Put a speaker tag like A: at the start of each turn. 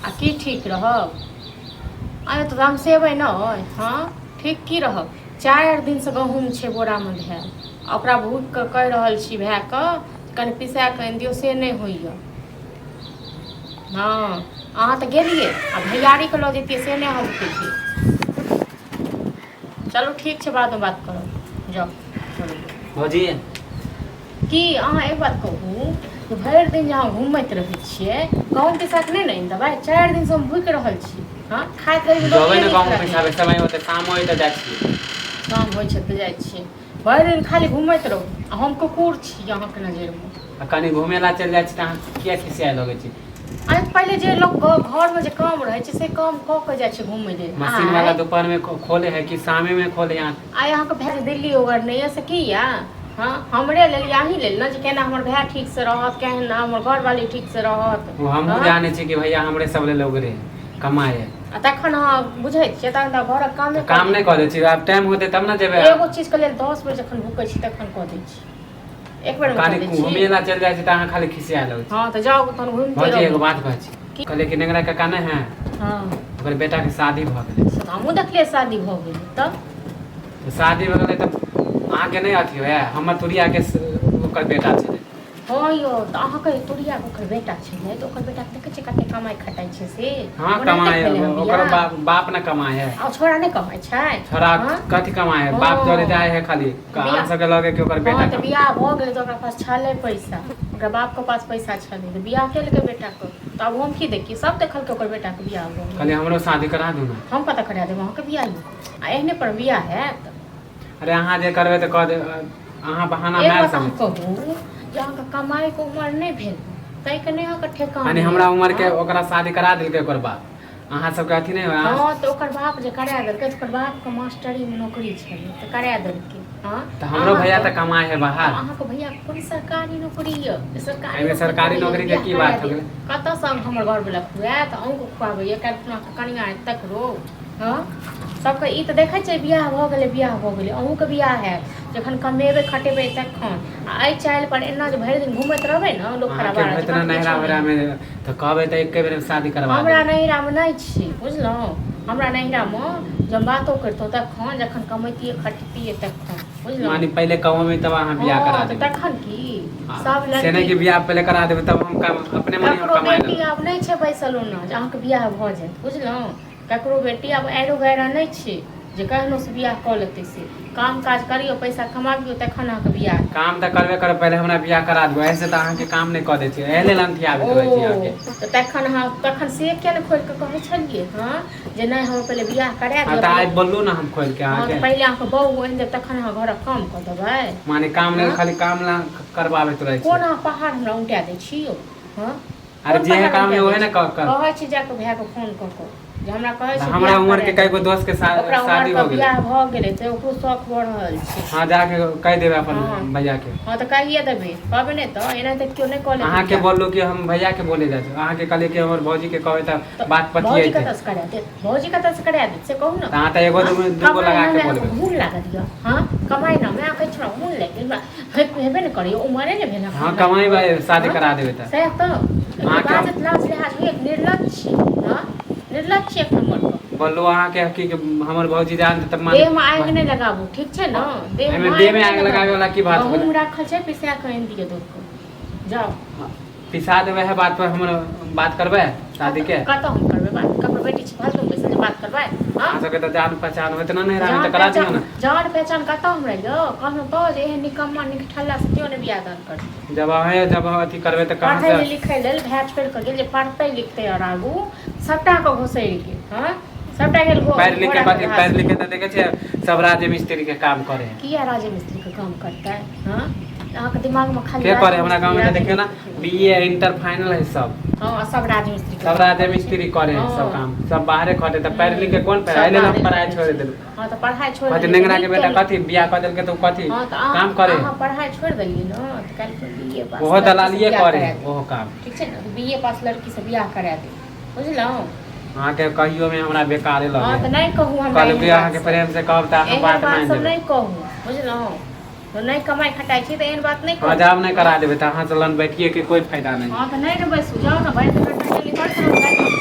A: आ की ठीक रहब? आइ तऽ रमसेबै नहि। हँ, ठीक की रहब? 4 दिनसँ गहूँम छै बोरामे धयल, आ ओकरा भूखि कऽ कहि रहल छी भायके, कनि पिसा कऽ आनि दियौ, से नहि होइए। हँ, अहाँ तऽ गेलियै आ भैयारीके लऽ जैतियै, से नहि अहाँ बुझै छियै। चलू, ठीक छै, बादमे बात करब, जाउ।
B: भौजी।
A: की अहाँ एक बात कहू जे भरि दिन जे अहाँ घूमैत रहै छियै, गहूँम पिसा कऽ नहि ने आनि देबै? 4 दिनसँ हम भूखि रहल छी। हँ, खाइत रहै छी।
B: जेबै
A: रोटिए
B: ने
A: नीक
B: गाँवमे
A: लगैए।
B: पैसा समय होतै, शाम होइ तऽ जाइ छियै।
A: शाम होइ छै तऽ जाइ छियै। भरि दिन खाली घूमैत रहू आ हम कुकुर छी अहाँके नजरिमे?
B: आ कनि घुमे ला चलि जाइ छी तऽ अहाँ किया खिसियाए लगै छी?
A: आइ पहिले जे लोक घरमे जे काम रहै छै, से काम कऽ के जाइ छै घूमै लेल।
B: मशीन वाला
A: आइ
B: दोपहर में खोले है कि शामे में खोले यहाँ?
A: आइ अहाँके भाय दिल्ली ओगरने यऽ, से किया? हँ, हमरे लेल या अहीं लेल ने, जे केना हमर भाय ठीकसँ रहत, केहन हमर घरवाली ठीकसँ रहत।
B: वो हमहूँ
A: हँ?
B: जानै छी कि भैया हमरे सब लेल ओगरे है, कमाए है।
A: आ तखन अहाँ बुझै छियै, तखन तऽ घरक कामे
B: तऽ काम नहि कऽ दै छी। आब टाइम होतै तब ने जेबै।
A: एगो चीजके लेल 10 बेर जखन भूकै छी तखन कऽ दै छी, एक बेर
B: कनि
A: कऽ दै छी।
B: घुमे ला चलि जाइ छी तऽ अहाँ खाली खिसियाए लगै छी।
A: हँ, तऽ जाउ तहन, घुमिते
B: भौजी, एगो
A: रहू।
B: बात कहै छी।
A: की?
B: कहलियै कि नेंगरा काका नहि है? ओकर बेटाके शादी भऽ गेलै।
A: से तऽ हमहूँ देखलियै, शादी भऽ गेलै तऽ?
B: तऽ शादी भऽ गेलै तऽ अहाँके नहि अथी होइए? हमर तुरियाके ओकर बेटा छलै।
A: हँ यौ, तऽ अहाँके तुरियाके ओकर बेटा छलै, तऽ ओकर बेटाके देखै छियै कते कमाइ खटाइ छै से?
B: हँ।
A: ओनाहिते
B: कमाए
A: भेलै हँ
B: ओकर
A: बियाह?
B: बाप, बाप ने कमाए है।
A: आ छोड़ा नहि कमाइ छै?
B: छोड़ा
A: हँ?
B: कथी कमाए है? बाप जरे जाइ है खाली। अहाँ सबके लगे कि ओकर बेटा
A: तऽ बियाह भऽ गेलै तऽ ओकरा पास छलै पैसा, ओकरा बापके पास पैसा छलै तऽ बियाह केलकै बेटाके। तऽ आब हम की देखियै? सब देखलकै, ओकर बेटाके बियाह भऽ गेलै।
B: कहलियै हमरो शादी करा दू ने।
A: हम कतऽ करा देब अहाँके बियाह यौ? आ एहने पर बियाह हैत?
B: अरे, अहाँ जे करबै तऽ कह देब, अहाँ बहाना
A: एक
B: मारि
A: बात अहाँ
B: सकै छी।
A: कहू जे अहाँके कमाइके उमर नहि भेल, ताहिके नहि अहाँके ठेकान
B: यानी
A: यऽ,
B: हमरा उमर के
A: हँ?
B: ओकरा शादी करा देलकै ओकर बाप, अहाँ सबके अथी नहि होय?
A: हँ, तऽ ओकर बाप जे करा देलकै तऽ ओकर बापके मास्टरीमे नौकरी छलै तऽ करा देलकै। हँ।
B: तऽ हमरो भैया
A: अहाँके
B: तऽ कमाए है
A: तऽ
B: बाहर।
A: अहाँके भैया कोन सरकारी नौकरी यऽ जे सरकारी
B: एहिमे
A: नौकरी
B: सरकारी
A: करैए
B: नौकरी के
A: बियाह
B: की
A: करा
B: बात हो
A: देत?
B: गेलै?
A: कतऽसँ हमर घरवला खुआएत? अहूँके खुआबैए, काल्हि खुना कनिआँ आयत तकरो। हँ, सबके ई तऽ देखै छियै, बियाह भऽ गेलै, बियाह भऽ गेलै। अहूँके बियाह हैत जखन कमेबै खटेबै तखन। आ एहि चालि पर एना जे भरि दिन घुमैत रहबै ने, लोक
B: अहाँके
A: खराबा
B: होइत ने
A: जकाँ
B: नैहरा
A: किछो नहि
B: वैहरा
A: हैत।
B: मे तऽ कहबै तऽ एके बेर मे शादी करवा
A: हमरा
B: देबै।
A: नैहरामे नहि छी, बुझलहुँ? हमरा नैहरामे जब बातो करितहुँ तखन जखन कमैतियै खटतियै तखन, बुझलहुँ?
B: माने पहिले कमेबै तब अहाँ बियाह करा
A: हँ, तऽ
B: देबै?
A: तखन की
B: आ
A: सब
B: से नहि
A: लड़की
B: कि बियाह पहिले करा देबै तब हम अपने मने हम
A: ककरो
B: कमाए
A: बेटी
B: लेबै।
A: आब नहि छै बैसल ओना जे अहाँके बियाह भऽ जायत, बुझलहुँ? ककरो बेटी आब आइरो गैरा नहि छै जे केहनो से बियाह कऽ लेतै। से काम काज करियौ, पैसा कमाबियौ, तखन अहाँके बियाह हैत।
B: काम तऽ करबे करब, पहिले हमरा बियाह करा देबै। एहिसँ तऽ अहाँके काम नहि कऽ दै छी, एहि लेल
A: ओ
B: अंठियाबैत रहै छी अहाँके।
A: तऽ तखन अहाँ तखन से किया नहि खोलि कऽ कहै छलियै? हँ, जे नहि, हम पहिले बियाह करा
B: हँ
A: दिअ
B: तऽ
A: पहिले।
B: आइ बोललू ने हम खोलि के
A: हँ, तऽ
B: अहाँके।
A: पहिले अहाँके बहू आनि देब, तखन अहाँ घरक काम कऽ देबै?
B: माने काम लेल
A: हँ?
B: खाली काम ला करबाबैत रहै
A: कोन
B: छी।
A: अहाँ पहाड़ हमरा उल्टा दै छी यौ? हँ?
B: अरे
A: कोन
B: जे
A: पहाड़
B: काम
A: उल्टा
B: है
A: दै
B: ओहे
A: छी?
B: ने कर कर।
A: कहै छी जाकऽ भायके फोन कऽ कऽ जे हमरा कहै छै
B: हमरा
A: बियाह
B: उमर
A: करा
B: के कई गो
A: देबै।
B: दोस्त के
A: ओकरा
B: शादी
A: उमरके
B: हो गेलै।
A: बियाह भऽ गेलै तऽ ओकरो शौक भऽ रहल छै।
B: हँ, जाके कहि देबै अपन
A: हँ
B: भैया के।
A: हँ, तऽ कहिए देबै, कहबै नहि तऽ एना तऽ केओ नहि कऽ लेतै
B: अहाँके
A: बियाह।
B: बोललू कि हम भैया के बोले जाइ छी, अहाँके कहलियै कि हमर भौजी के कहबै तऽ
A: तऽ
B: बात
A: भौजी
B: पतियेतै।
A: कतऽसँ करा देत? भौजी कतऽसँ करा देत, से कहू ने?
B: तऽ अहाँ तऽ एगो
A: हँ,
B: दूगो दूगो
A: कमाइ
B: लगा के
A: ने
B: बोलबै।
A: घून लागत यऽ? हँ, कमाइ ने अहाँ कहै छी हमरा घून लागि गेल, हमरा हेबे ने करैए, उमरे ने भेल
B: हँ,
A: एखन
B: कमाइबै, शादी
A: हँ
B: करा देबै तऽ।
A: सएह तऽ
B: अहाँके हम
A: बाजत लाज लिहाज होइए? निर्लज छी। हँ, निर्लज छी एक नम्बरके।
B: बोललू अहाँके कि हमर भौजी जान तऽ माने
A: देहमे आगि नहि लगाबू, ठीक छै ने?
B: एहिमे
A: देहमे
B: देह
A: आगि
B: मे
A: नहि
B: आगि लगाबे
A: लगाबू।
B: वाला की बात हो गेलै?
A: गहूँम राखल छै, पिसा कऽ आनि दिअ दौड़ कऽ, जाउ।
B: पिसा देबै है बात पर हमर बात करबै शादी के?
A: कतऽ हम करबै बात? ककरो बेटी छै फालतू बैसल जे बात करबै? हँ?
B: अहाँ सबके तऽ जान पहचान होइत ने नैहरा मे
A: जान
B: तऽ करा दियौ
A: पहचान
B: ने।
A: जान पहचान कतऽ हमरा यौ? कहलहुँ तऽ जे एहन निकम्मा निकठल्ला से केओ नहि बियाह दान करतै।
B: जब अहें जब अथी करबै तऽ कहाँ
A: पढ़ै
B: से
A: लेल लिखै लेल भाय छोड़ि कऽ गेल जे पढ़तै लिखतै आओर आगू, सभटाके घोसरि गेल। हँ, सभटा गेल
B: पढ़ि लिख के
A: घोड़ाके
B: कथी?
A: घास।
B: पढ़ि लिख के तऽ देखै छियै सब राजे मिस्त्री के काम करे है।
A: किया राजे मिस्त्रीके काम करतै? हँ, अहाँके दिमागमे खाली
B: के करे?
A: राजे
B: हमरा गाँव
A: मिस्त्री
B: में तऽ
A: राजे
B: देखियौ ने
A: मिस्त्री।
B: बी ए इंटर फाइनल है सब।
A: हँ, सब राजमिस्त्री के
B: सब
A: काम
B: राजे
A: करै छै।
B: मिस्त्री करे है सब
A: हँ
B: काम, सब बाहरे खटे। तऽ पढ़ि लिख के कोन फायदा?
A: सब
B: एहि लेल हम
A: बाहरे
B: पढ़ाई
A: खटै
B: छोड़ि
A: छै।
B: देलहुँ।
A: हँ, तऽ पढ़ाइ छोड़ि
B: कहते
A: देलियै तऽ
B: नेंगरा के
A: नीक
B: बेटा
A: केलहुँ।
B: कथी बियाह कऽ देलकै तऽ ओ कथी
A: हँ, तऽ अहाँ
B: काम करे?
A: अहाँ पढ़ाइ छोड़ि देलियै ने तऽ काल्हि बी ए पास
B: ओहो
A: लड़कीसँ
B: दलालिये
A: बियाह
B: करे
A: करा
B: है
A: देब।
B: ओहो काम।
A: ठीक छै ने? बी ए पास लड़कीसँ बियाह करा देब, बुझलहुँ?
B: अहाँके कहियो मे हमरा बेकारे
A: हँ,
B: लगे।
A: तऽ नहि कहू हमरा
B: कहलू
A: एहन
B: कि
A: बात
B: अहाँके
A: सब।
B: प्रेम से कहब तऽ अहाँ
A: एहन
B: बात
A: बात
B: मानि
A: सब
B: लेबै।
A: नहि कहू, बुझलहुँ? तऽ नहि कमाइ खटाइ छी तऽ एहन बात नहि
B: हँ,
A: कहू।
B: जाब नहि
A: हँ
B: करा देबै तऽ अहाँ से लन बैठिए के कोई फायदा नहीं।
A: हँ, तऽ नहि ने बैसू, जाउ ने। भरि दिन रटन करैत रहू, रातिमे